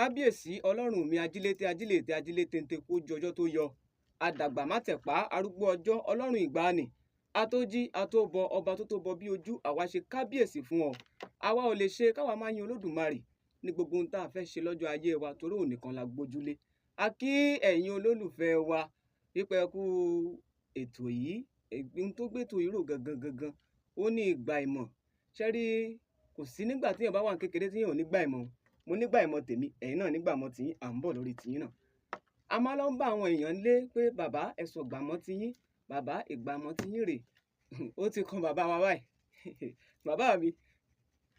Kábíyèsí Ọlọ́run mi, ajílété ajílété ajílétéńté, kó ju ọjọ́ tó yọ, àdàgbà má tẹ̀pá, arúgbó ọjọ́, Ọlọ́run ìgbàanì, atójí atóbọ, ọba tó tó bọ bí ojú. Àwa ṣe kábíyèsí fún ọ. Àwa ò lè ṣe káwa máa yin Olódùmarè ní gbogbo ohun tá a fẹ́ ṣe lọ́jọ́ ayé wa, torí òun nìkan la gbójúlé. A kí ẹ̀yin olólùfẹ́ wa wípé ẹ kú ètò yìí. Ohun tó gbé ètò yìí rò gangan gangan, ó ní ìgbà ìmọ̀. Ṣé rí, kò sí nígbà tí èèyàn bá wà ní kékeré tí èèyàn ò ní gbà ìmọ̀. Mo nígbà ìmọ̀ tèmi, ẹ̀yin náà nígbà ìmọ̀ tiyín, à ń bọ̀ lórí tiyín náà. A máa lọ ń bá àwọn èèyàn lé pé, "Bàbá, ẹ sọ ìgbàmọ̀ tiyín, bàbá, ìgbàmọ̀ tiyín rè." Ó ti kan bàbá wa báyìí. Bàbá mi,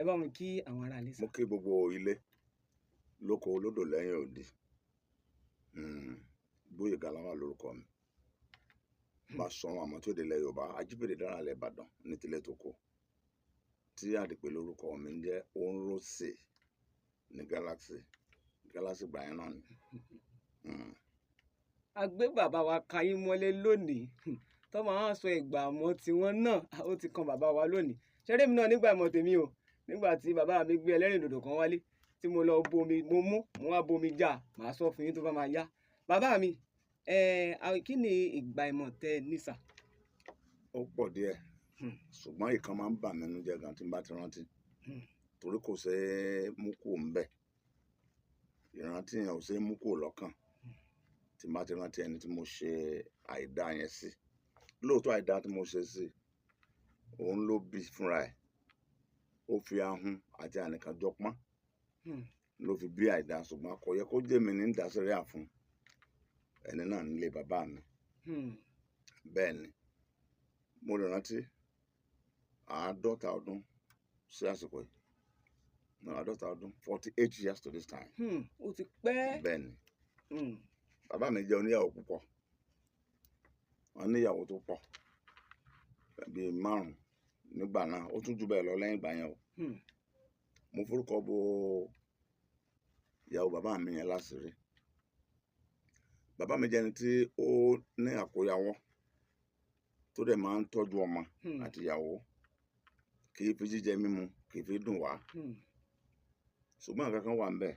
ẹ bá mi kí àwọn ará ilé. Mo kí gbogbo ilé, lóko, lódò, lẹ́yìn odi. Gbóyèga Lawal lórúkọ mi. Bá sọ̀rọ̀ àmọ́ tí ó délẹ̀ Yorùbá, Ajíbèrè dára lẹ̀ Ìbàdàn ní tilẹ̀ tó kó tí àdìpé lórúkọ mi ń jẹ́ Òǹrọ̀sẹ̀ ní Galaxy Galaxy gbà yẹn náà ni. A gbé bàbá wa kayín mọ́lé lónìí tó máa ń sọ ìgbàmọ̀ tiwọn náà. Ó ti kan bàbá wa lónìí. Ṣeré mi náà nígbà ìmọ̀ tèmi o, nígbà tí bàbá mi gbé ẹlẹ́rìndòdò kan wálé tí mo lọ bomi, mo mú, mo wá bomi já. Màá sọ fún yín tó bá máa yá. Bàbá mi, kí ni ìgbà ìmọ̀ tẹ ní sà? Ó pọ̀ díẹ̀, ṣùgbọ́n ìkan máa ń bà mí nínú jẹ́ gan tí n bá ti rántí, torí kò ṣeé mú kúrò ńbẹ̀. Ìrántí yẹn ò ṣeé mú kúrò lọ́kàn. Tí n bá ti rántí ẹni tí mo ṣe àìdá yẹn sí, lóòótọ́ àìdá tí mo ṣe sí, òun ló bí fúnra ẹ̀. Ó fi ahun àti ànìkànjọpọ́n ló fi bí àìdá, ṣùgbọ́n kò yẹ kó jẹ́ mi ní ìdásílẹ̀ àfún ẹni náà nílé bàbá mi. Bẹ́ẹ̀ ni, mo lè rántí 50 ọdún sí àsìkò yìí, no, 50 ọdún, 48 years to this time. Ó ti pẹ́. Bẹ́ẹ̀ ni. Bàbá mi jẹ́ oníyàwó púpọ̀. Wọ́n níyàwó tó pọ̀ bíi márùn nígbà náà, ó tún jù bẹ́ẹ̀ lọ lẹ́yìn ìgbà yẹn o. Mo forúkọ bo ìyàwó bàbá mi yẹn láṣìírí. Bàbá mi jẹ́ ẹni tí ó ní àkóyawọ́, tó dẹ̀ máa ń tọ́jú ọmọ àti ìyàwó, kì í fi jíjẹ mímu, kì í fi dùn wá. Ṣùgbọ́n nǹkan kan wà ń bẹ̀: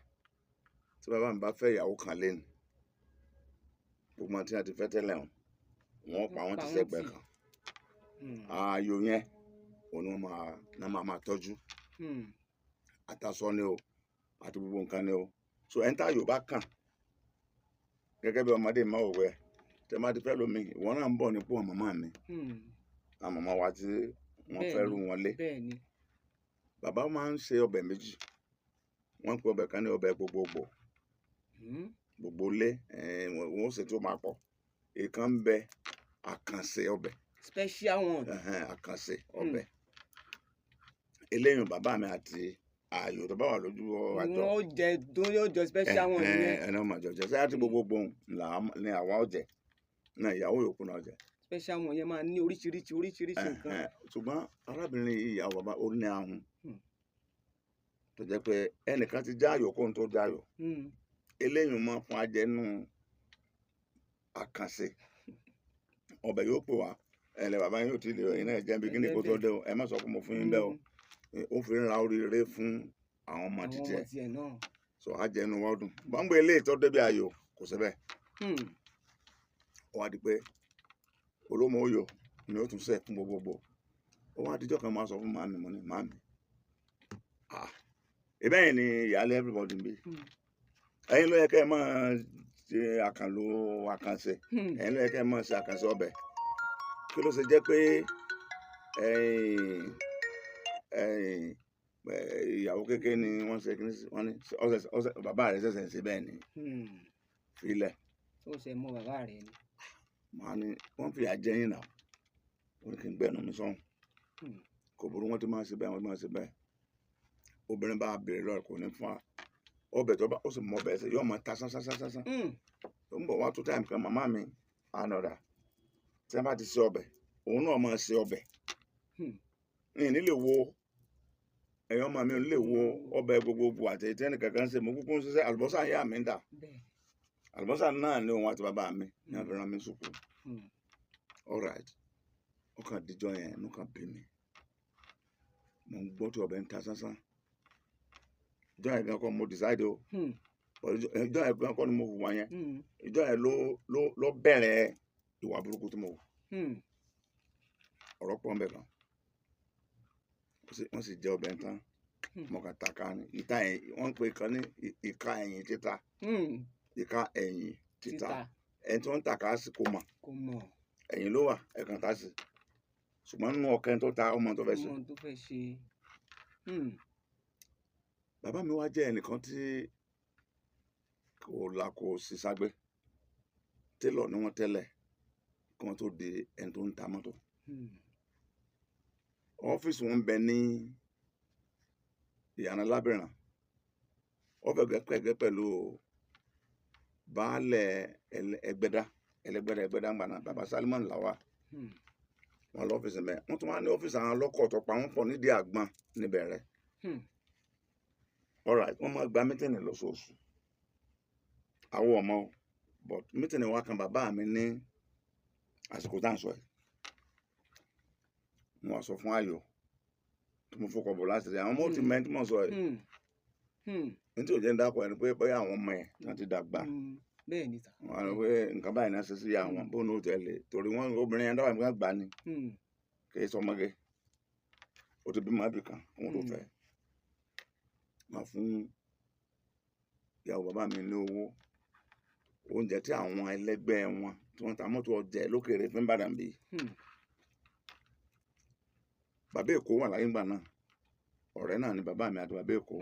tí bàbá mi bá fẹ́ ìyàwó kan léni, gbogbo àwọn tí wọ́n ti fẹ́ tẹ́lẹ̀ hàn, wọ́n pa wọ́n ti pa wọ́n sẹ́gbẹ̀ẹ́ tì. kan. Ààyò yẹn òun ni wọ́n máa náà máa máa tọ́jú. Àtàsọ ni o, àti gbogbo nǹkan ni o. So ẹni tá ààyò bá kàn gẹ́gẹ́ bí ọmọdé máa wò wẹ́, tẹ́ bá ti fẹ́ lómi, ìwọ náà ń bọ̀ nípò màmá mi, àwọn màmá wa tí wọ́n fẹ́ rú wọn lé. bẹ́ẹ̀ ni Bàbá máa ń ṣe ọbẹ̀ méjì. Wọ́n ń pe ọbẹ̀ kan ní ọbẹ̀ gbogbogbò, gbogbo lé, wọ́n ó ṣe tó máa pọ̀. Ìkan ń bẹ, àkànṣe ọbẹ̀. Special one. Ẹhẹ́n, àkànṣe ọbẹ̀. Eléyìí, bàbá mi àti ààyò tó bá wà lójú àjọ Wọ́n ó jẹ tó yóò jọ special one yẹn. Ẹni ọmọ àjọ jẹ sẹ́yà tí gbogbogbò ni àwa ó jẹ náà, ìyàwó yòókù náà jẹ. Special one yẹn máa ní oríṣiríṣi oríṣiríṣi nǹkan. Ẹhẹ́n, ṣùgbọ́n arábìnrin yìí, ìyàwó bàbá, ó ní ahun tó jẹ́ pé ẹnìkan ti jáàyò kóhun tó jáàyò. Eléyìí máa fún ajẹnú àkànṣe ọbẹ̀. Yóò pè wá, "Ẹ̀lẹ́ bàbá yín yóò ti lè ẹ̀yin náà jẹ́ bí kíní kó tó dé o, ẹ má sọ pé mo fún yín bẹ́ẹ̀ o." Ó fi ń ra oríire fún àwọn ọmọ Àwọn títí ọmọ ẹ̀. tiẹ̀ náà. So ajẹnu wa dùn gbọ́ngbẹ́ eléyìí tó débi ayò kò síbẹ̀. Ó wá di pé olómọ oyò ni ó tún sẹ̀ fún gbogbogbò. Ó wá dijọ́ kan, máa sọ fún màmí, mo ní, "Màmí, ah, ìbẹ́yìn ni ìyáálé everybody ń bí. Ẹ̀yin ló yẹ kẹ́ ẹ máa ṣe àkànlò àkànṣe. Ẹ̀yin ló yẹ kẹ́ ẹ máa ṣe àkànṣe ọbẹ̀. Kí ló ṣe jẹ́ pé ẹ̀yin ẹ̀yin ìyàwó kékeré ni wọ́n ṣe kíní sí?" Wọ́n ní ọ̀sẹ̀ ọ̀sẹ̀ bàbá rẹ̀ ṣẹ̀ṣẹ̀ ń ṣe bẹ́ẹ̀ ni. Filẹ̀. Ó ṣe mọ bàbá rẹ̀ ni. Màá ní wọ́n fìyà jẹ yín náà. Ó ní kí n gbẹ́nu mi sọ́hùn. Kò burú, wọ́n ti máa ṣe bẹ́ẹ̀, wọ́n ti máa ṣe bẹ́ẹ̀. Obìnrin bá béèrè lọ́rọ̀, kò ní fún wa ọbẹ̀ tó bá ó sì mọ ọbẹ̀ ẹsẹ̀ yóò máa ta sánsánsánsán. Tó ń bọ̀ wá tó time kan, màmá mi ànàdà tí wọ́n bá ti ṣe ọbẹ̀, òun náà máa ṣe ọbẹ̀. Ní ní lè wo ẹ̀yọ́ ọmọ mi ò ní lè wo ọbẹ̀ gbogbogbò àti ẹ̀tẹ́nì kankan ṣe. Mo kúkú ń ṣiṣẹ́, àlùbọ́sà ìyá mi ń dà. Àlùbọ́sà náà ni òun àti bàbá mi ní wọ́n fi rán mi sùkúù. All right, ó kàn díjọ́ yẹn, inú kan bí mi. Mo ń gbọ́ tí ọbẹ̀ ń ta sánsán. Ìjọ́ yẹn gan kọ́ mo decide o. Ìjọ yẹn gan kọ́ ni mo hùwà yẹn. Ìjọ yẹn ló bẹ̀rẹ̀ ìwà burúkú tí mo hù. Ọ̀rọ̀ pọ̀ ń bẹ̀ gan. Wọ́n sì jẹ ọbẹ̀ tán. Mo kàn ta ká ní ìta ẹ̀yìn, wọ́n ń pè kan ní ìka ẹ̀yìn títa. Ìka ẹ̀yìn títa. Ẹni tí wọ́n ń ta ká sí kò mọ̀. Kò mọ̀. Ẹ̀yìn ló wà, ẹ̀kan tá sí. Ṣùgbọ́n nínú ọkàn tó ta ọmọ tó fẹ́ ṣe. Ọmọ tó fẹ́ ṣe. Bàbá mi wá jẹ́ ẹnìkan tí kò là kò sì ságbé. Télọ̀ ni wọ́n tẹ́lẹ̀ kí wọ́n tó di ẹni tó ń ta mọ́tò. Ọ́fíìsì wọn bẹ ní Ìyànà Lábìràn. Ó fẹ́ gbẹ́kẹ̀gbẹ́ pẹ̀lú baálẹ̀ Ẹgbẹ́dá, Ẹlẹ́gbẹ́dá, Ẹgbẹ́dá ń gbà náà, Bàbá Sálímọ̀n Làwà. Wọ́n lọ ọ́fíìsì mẹ́. Wọ́n tún wá ní ọ́fíìsì àwọn ọlọ́kọ̀ tó pa wọ́n pọ̀ nídìí àgbọn níbẹ̀ rẹ̀. All right, wọ́n máa gba mítìnì lóṣooṣù. Àwọn ọmọ, but mítìnì wa kan bàbá mi ní àsìkò tá à ń sọ yìí. Mo wá sọ fún Ayọ̀ tí mo fọkọ̀ bọ̀ láti rí àwọn ọmọ ò ti mọ ẹni tí mo sọ yìí. Ní tí ò jẹ́ ń dákọ̀ ẹni pé bóyá àwọn ọmọ ẹ̀ náà ti dàgbà. Bẹ́ẹ̀ ni sà. Wọ́n á rò pé nǹkan báyìí náà ṣe sí ìyá wọn, bóun ó tẹ̀lé torí wọ́n obìnrin yẹn dábàá nǹkan gbà ni. Kì í sọmọge. Ó ti bímọ àbí kan, òun tó fẹ́. Màá fún ìyàwó bàbá mi ní owó oúnjẹ tí àwọn ẹlẹgbẹ́ wọn tí wọ́n ta mọ́tò ọjẹ́ lókèrè fún Ìbàdàn bíi. Bàbá Èkó wà láyé ńgbà náà. Ọ̀rẹ́ náà ni bàbá mi àti bàbá Èkó.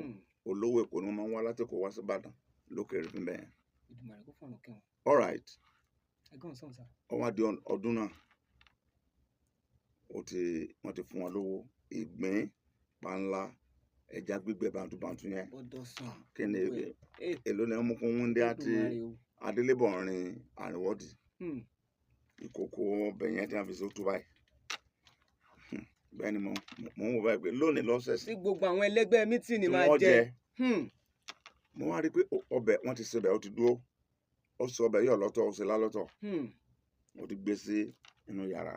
Olówó Èkó ni wọ́n máa ń wá láti Èkó wá sí Ìbàdàn lókèrè fún bẹ́ẹ̀. Ìdùmarè kó fọ̀nà kẹ́wọn. All right. Ẹ̀gbọ́n sọ̀n sà. Ó wá di ọdún náà. Wọ́n ti fún wọn lówó. Ìgbín, panla, ẹja gbígbẹ bàǹtùbàǹtù yẹn. Bọ́dọ̀ sàn. Kí ni èló ni wọ́n mú kún Wúndé àti Adélébọ̀ rin àrìnwọ́dì. Ìkòkò ọbẹ̀ yẹn tí wọ́n fi ṣe ó tó báyìí. Bẹ́ẹ̀ ni mo ń wò báyìí pé lónìí lọ́sẹ̀ sí. Tí gbogbo àwọn ẹlẹgbẹ́ mítìnì máa jẹ. Mo wá rí i pé ọbẹ̀ wọ́n ti sebẹ̀ ó ti dúró. Ó sọ ọbẹ̀ yọ̀ lọ́tọ̀, ó ṣe lálọ́tọ̀. Ó ti gbé sí inú yàrá.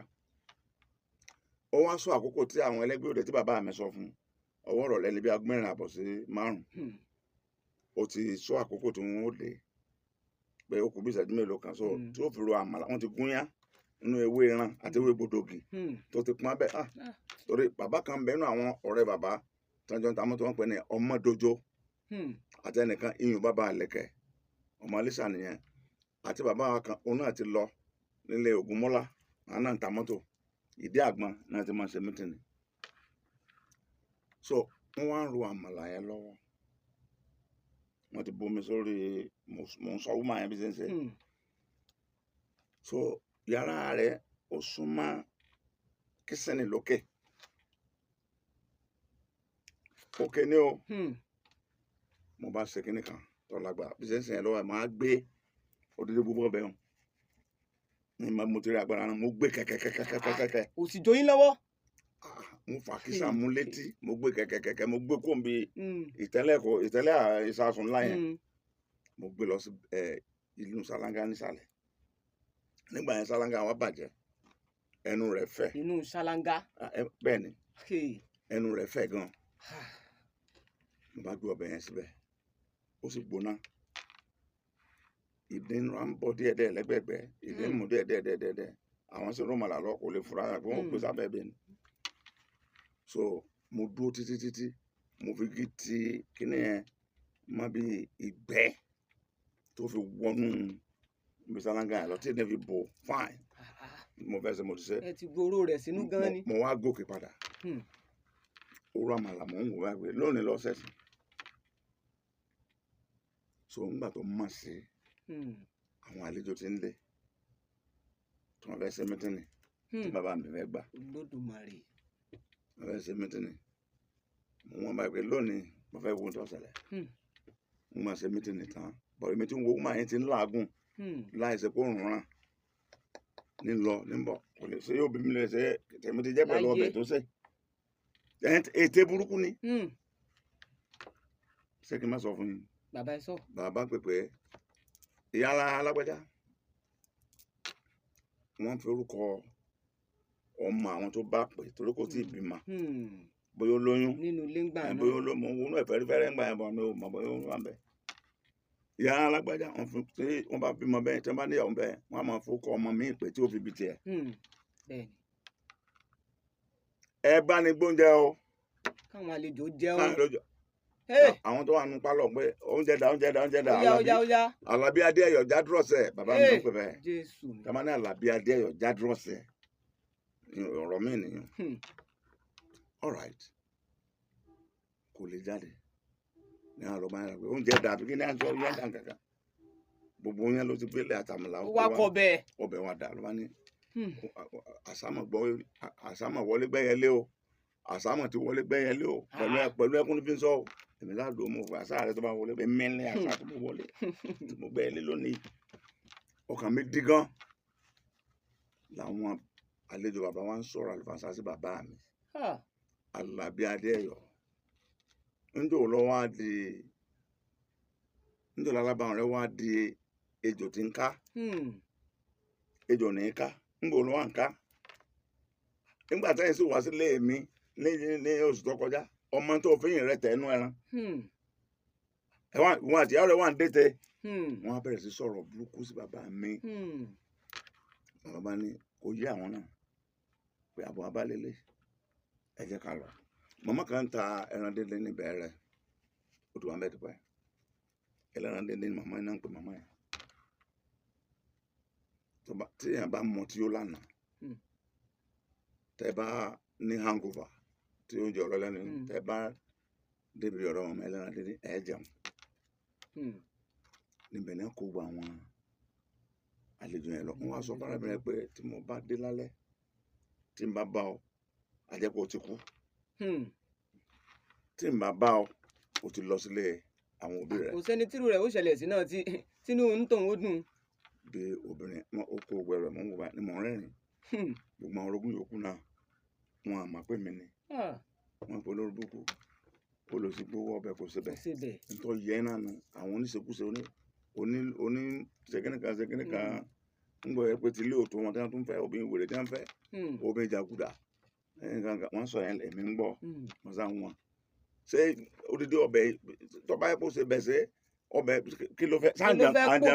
Ó wá sọ àkókò tí àwọn ẹlẹgbẹ́ òde tí bàbá mi sọ fún. Ọwọ́ ìrọ̀lẹ́ ni bí aago 4:30 sí 5. Ó ti sọ àkókò tí wọ́n ó dé. Pé ó kù bí ìṣẹ́jú mélòó kan sọ tí ó fi ro àmàlà. Wọ́n ti gúnyán nínú ewé ẹran àti ewé gbòdògì tó ti pọ́n bẹ́ẹ̀. Torí bàbá kan bẹ́ẹ̀ nínú àwọn ọ̀rẹ́ bàbá tí wọ́n jọ ń ta mọ́tò, wọ́n pè ní Ọmọdójó. Àti ẹnìkan iyùn bàbá àlẹ̀kẹ̀ ọmọ Alísà nìyẹn. Àti bàbá wa kan òun náà ti lọ nílé Ògúnmọ́lá, àwọn náà ń ta mọ́tò. Ìdí àgbọn náà ti máa ń ṣe mítìnì. So wọ́n wá ń ro àmàlà yẹn lọ́wọ́. Wọ́n ti bomi sórí mò ń sọ wúmà yẹn bí ṣe ń ṣe. So yàrá rẹ̀ ó súnmọ́ kísìnì lókè. Òkè ni o. Mo bá ṣe kíní kan tó lágbára bí ṣe ń ṣe yẹn lọ́wọ́, màá gbé odidi gbogbo ọbẹ̀ hàn. Ní mo ti rí agbára náà, mo gbé kẹ̀kẹ́kẹ́kẹ́kẹ́kẹ́. Kò sì jó yín lọ́wọ́. Mo fà kísà mú létí, mo gbé kẹ̀kẹ́kẹ́kẹ́, mo gbé kóńbi ìtẹ́lẹ̀ kò ìtẹ́lẹ̀ ìsasùn ńlá yẹn. Mo gbé lọ sí ìlú Ṣáláńgá nísàlẹ̀. Nígbà yẹn Ṣáláńgá wa bàjẹ́, ẹnu rẹ̀ fẹ̀. Inú Ṣáláńgá. Bẹ́ẹ̀ ni, ẹnu rẹ̀ fẹ̀ gan. Mo bá gbé ọbẹ̀ yẹn síbẹ̀, ó sì gbóná. Ìdín wa ń bọ̀ díẹ̀díẹ̀ lẹ́gbẹ̀gbẹ́, ìdín mú díẹ̀díẹ̀díẹ̀díẹ̀. Àwọn sì rọ́mọlà lọ kò lè fura pé wọ́n gbé sábẹ́ bẹ́ẹ̀ ni. So mo dúró títí títí, mo fi gí ti kíní yẹn má bí ìgbẹ́ tó fi wọnú ibi Ṣáláńgá yẹn lọ tí ìdín fi bò fine. Mo fẹ́ ṣe mo ti ṣe. Ẹ ti gbòòrò rẹ̀ sínú gan ni. Mo wá gòkè padà. Ó rọ àmàlà mò ń wò báyìí pé lónìí lọ́sẹ̀ sí. So nígbà tó mọ̀ sí àwọn àlejò tí ń dé tí wọ́n fẹ́ ṣe mítìnì tí bàbá mi fẹ́ gbà. Olódùmarè. Wọ́n fẹ́ ṣe mítìnì. Mo wọ́n báyìí pé lónìí mo fẹ́ wo ohun tó ṣẹlẹ̀. Mo máa ṣe mítìnì tán. Bọ̀dé mi ti ń wo woman yẹn ti ń làágùn láì ṣe kó rùn ràn. Ní lọ ní bọ̀ kò lè ṣe yóò bí mi lè ṣe tèmi ti jẹ́ pẹ̀lú ọbẹ̀ tó ṣe. Ète burúkú ni. Ṣé kí n má sọ fún yín? Bàbá ẹ sọ. Bàbá pèpè ìyá alágbájá. Wọ́n fi orúkọ ọmọ àwọn tó bá pè torí kò tí ì bímọ. Bóyá ó lóyún. Nínú ilé ń gbà náà. Bóyá ó lóyún. Mo wọnú ẹ̀ fẹ́rẹ́fẹ́rẹ́ ń gbà yẹn bọ̀ mi ò mọ̀ bóyá ó wà bẹ́ẹ̀. Ìyá alágbájá wọn fún tí wọn bá bímọ bẹ́ẹ̀, tí wọn bá níyàwó bẹ́ẹ̀, wọn á máa fowó ọmọ mi pé tí ó fi bi tiẹ̀. Bẹ́ẹ̀ni. Ẹ bá ní gbóúnjẹ o. Káwọn àlejò jẹun. Káwọn àlejò. Àwọn tó wà nù pálọ̀ pé oúnjẹ dà, oúnjẹ dà, oúnjẹ dà. Ó yá, ó yá, ó yá. Àlàbí Adéẹ̀yọ̀ jádúrọ̀sẹ̀, bàbá mi ló pè bẹ́ẹ̀. Jésù mi. Tàbá ní Àlàbí Adéẹ̀yọ̀ jádúrọ̀sẹ̀, ọ̀rọ̀ mi nìyẹn. All right. Kò lè jáde. Ní àlọ́ máa ń rà pé oúnjẹ dà bí kí ní àjọ oúnjẹ dà kankan. Gbogbo yẹn ló ti gbélé àtàmàlà. Ó wá kọ bẹ́ẹ̀. Ọbẹ̀ wa dà ló bá ní. Àsámọ̀ wọlé gbẹ́yẹlé o. Àsámọ̀ ti wọlé gbẹ́yẹlé o. Pẹ̀lú ẹkún fi ń sọ o. Èmi ládùn mo fà sáà rẹ tó bá wọlé pé mẹ́lẹ́ àṣà tó mo wọlé tí mo gbẹ́yẹlé lónìí. Ọkàn mi dí gan. Làwọn àlejò bàbá wa ń sọ̀rọ̀ àlùfáàsá sí bàbá mi. Àlàbí Adéẹ̀yọ̀. Njó lọ wá di njó lálábàá rẹ wá di ejò tí ń ká. Ejò ní ká. Ngbò ló wà ń ká. Nígbà táyà sì wá sílé mi ní oṣù tó kọjá, ọmọ tó fi yìn rẹ tẹ̀ ẹnu ẹran. Ìwọ̀n àti ìyá rẹ wà ń dẹ́tẹ̀. Wọ́n á bẹ̀rẹ̀ sí sọ̀rọ̀ burúkú sí bàbá mi. Bàbá bá ní kò yé àwọn náà pé àbọ̀ abálélé ẹ jẹ́ ká lọ. Màmá kan ń ta ẹran díndín níbẹ̀ rẹ̀. Ó ti wà ń bẹ̀ tipẹ́. Ẹlẹ́ran díndín ni màmá yẹn náà ń pè màmá yẹn. Tí èèyàn bá mọ tí ó lánàá, tẹ́ bá ní hangover tí oúnjẹ ọ̀rọ̀ lẹ́nu, tẹ́ bá débi ọ̀rọ̀ màmá ẹlẹ́ran díndín ẹ̀ jẹun. Níbẹ̀ náà kó gba àwọn àlejò yẹn lọ. Wọ́n wá sọ fún arábìnrin pé tí mo bá dé lálẹ́, tí n bá bá ọ, àjẹpọ̀ o ti kú. Tí n bá bá ọ, o ti lọ sílé àwọn òbí rẹ. Kò sẹ́ni tírú rẹ̀ ó ṣẹlẹ̀ sí náà tí tínú ń tòun ó dùn. Bí obìnrin wọn ó kó gbogbo ẹrù ẹ̀ mọ́ ń wò báyìí ni mò ń rẹ́rìn-ín. Gbogbo àwọn orogún yòókù náà wọn à mọ̀ pé mi ni. Wọ́n pe olórí burúkú, olùsí gbowó ọbẹ̀ kò síbẹ̀. Kò síbẹ̀. Nítorí yẹn náà nu àwọn oníṣekúṣe oní ṣèkínníkan ṣèkínníkan ń gbọ́ yẹ pé tí ilé òtún wọn tí wọ́n tún fẹ́ obìnrin wèrè tí wọ́n fẹ́ obìnrin jàgùdà wọ́n sọ yẹn èmi ń gbọ́ wọ́n sá wọn. Ṣé odidi ọbẹ̀ tọ́ba yẹ kó ṣe bẹ̀ ṣe ọbẹ̀ kí ló fẹ́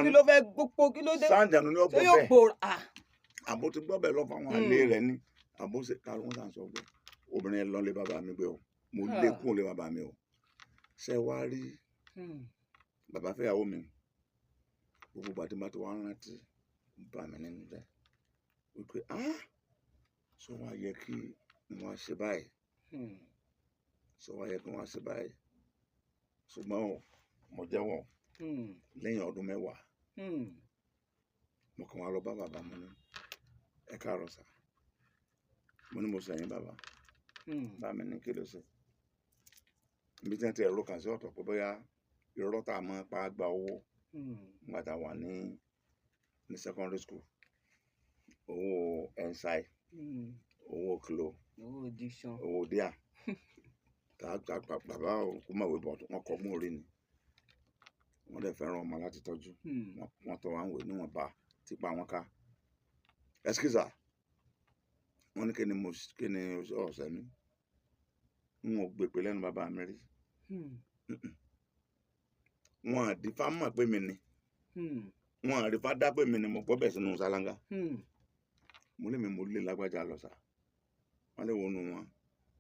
kí ló fẹ́ gbogbo kí ló dé sáǹjànú ní ọgbọ̀ yóò bẹ́ẹ̀ gbòòrà. Àbó ti gbọ́ bẹ́ẹ̀ lọ fún àwọn àlè rẹ̀ ni àbó ṣe kárọ̀ wọ́n sàn sọ pé obìnrin yẹn lọ lé bàbá mi gbé o mo lé kúrò lé bàbá mi o. Ṣé wàá rí bàbá fẹ́yàwó mi gbogbo ìgbà tí mo bá ti wá rántí bà mí nínú jẹ́ wípé sọ wá yẹ kí n wá ṣe báyìí, sọ wá yẹ kí n wá ṣe báyìí. Ṣùgbọ́n o mo jẹ́wọ́ lẹ́yìn ọdún 10 mo kàn wá lọ bá bàbá mo ní ẹ káàárọ̀ sà, mo ní mo sẹ̀yìn bàbá. Bá mi ní kí ló ṣe ibi tí wọ́n ti ẹ̀rọ kàn sí ọ̀tọ̀ pé bóyá irọ́ tá a máa pa gba owó nígbà tá a wà ní secondary school, owó ensaì, owó kìlò, owó diction, owó díà bàbá òkú mọ̀wé bọ̀ wọ́n kọ́ mú orí ni wọ́n dẹ̀ fẹ́ràn ọmọ láti tọ́jú wọ́n tọ́ wa ń wè níwọ̀nba tipa wọn ká. Ẹskísà wọ́n ní kí ni ọ̀sẹ̀ mi n ò gbèpè lẹ́nu bàbá mi rí. Wọn àdìfá mọ̀ pé mi ni wọn àdìfá dá pé mi ni mo gbọ́ bẹ̀ sínú sálángá. Mo lé mi mo lé lágbájá lọ sá wọ́n lè wọnú wọn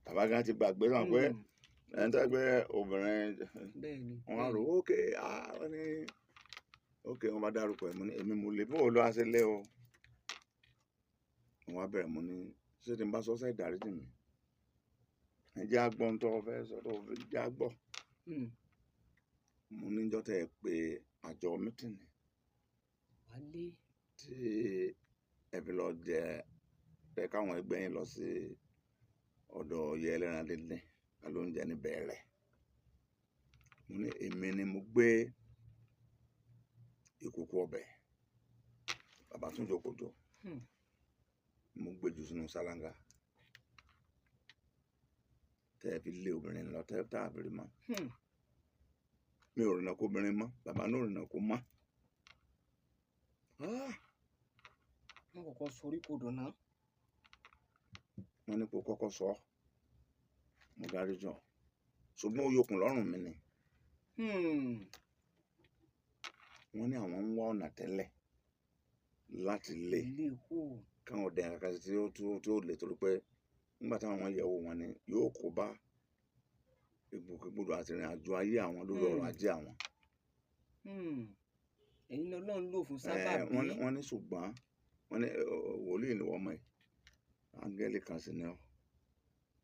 bàbá gan ti gbàgbé sàn pé ẹni tó gbé obìnrin wọn á rò ókè wọn ní ókè wọn bá dárúkọ ẹ mo ní èmi mo lè bó lọ àṣẹ lé o. Wọn á bẹ̀rẹ̀ mo ní ṣé tí n bá sọ ṣe ìdáríjì mi ẹ jẹ́ àgbọ̀ ń tọ́ fẹ́ sọ tó fi jẹ́ àgbọ̀. Mo níjọ́ tẹ́ ẹ pé àjọ mítìnì tí ẹ fi lọ jẹ ẹ káwọn ẹgbẹ́ yín lọ sí ọ̀dọ̀ ọ̀yẹ́ ẹlẹ́ran díndín alóúnjẹ ní bẹ̀rẹ̀. Mo ní èmi ni mo gbé ìkòkò ọbẹ̀ bàbá tún jókòó jọ mo gbé jù sínú sálángà tẹ́ ẹ fi lé obìnrin lọ tẹ́ ẹ tá a fi rí mọ́. Mi ò rìnà kó obìnrin mọ́, bàbá náà ò rìnà kó mọ́. Wọ́n kọ́kọ́ sorí kodò náà. Wọ́n ní kó kọ́kọ́ sọ ọ́ mo dárí jọ ṣùgbọ́n ó yọkùn lọ́rùn mi ni. Wọ́n ní àwọn ń wá ọ̀nà tẹ́lẹ̀ láti lé Ilé kú. káwọn dẹ̀ kankan sí tí ó lè, torí pé nígbà táwọn yẹ̀wò wọn ni yóò kó bá ìgbòkègbodò àti ìrìn àjò ayé àwọn lórí ọrọ̀ ajé àwọn. Ẹ̀yin ni Ọlọ́run lò fún sábàbí. Wọ́n ní ṣùgbọ́n wọ́n ní wòlíì ni wọ́n mọ̀ ẹ́, áńgẹ́lì kan sì ni ọ́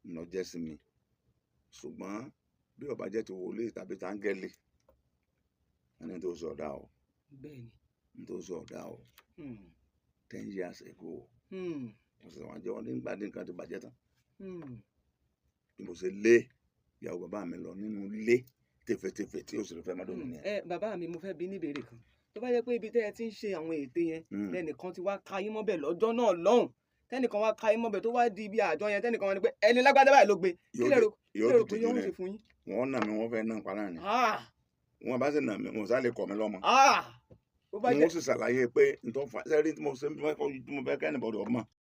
ń lọ jẹ́ sí mi, ṣùgbọ́n bí ó bá jẹ́ ti wòlíì tàbí ti áńgẹ́lì, wọ́n ní tó sọ ọ̀dà o. Bẹ́ẹ̀ni. Ní tó sọ ọ̀dà o. 10 years ago, wọ́n sì wọ́n jẹ́ wọ́n nígbà tí nǹkan ti bàjẹ́ tán. Bí mo ṣe lé ìyàwó bàbá mi lọ nínú ilé tẹfẹtẹfẹ tí òṣèré fẹ́ má dóni nìyẹn. Ẹ bàbá mi, mo fẹ́ bi ní ìbéèrè kan. Tó bá jẹ́ pé ibi tẹ́ ẹ ti ń ṣe àwọn ète yẹn lẹ́nìkan ti wá ka yín mọ́bẹ̀ lọ́jọ́ náà lọ́hùn, tẹ́nìkan wá ka yín mọ́bẹ̀ tó wá di ibi àjọ yẹn, tẹ́nìkan wá ní pé ẹni lágbájá báyìí ló gbé, kí Yóò lẹ rò kí yóò lẹ rò pé dìde yóò ní ṣe fún yín? Wọ́n nà mí, wọ́n fẹ́ nà pa náà ni. Ah! Wọ́n bá sì nà mí, wọ́n sá lè kọ̀ mí lọ́mọ. Ah! Bó bá Wọ́n jẹ́ sì ṣàlàyé pé ntọ́ fà sẹ́rí tí mo ṣe tí mo fẹ́ kẹ́ni bọ̀dọ̀ ọmọ.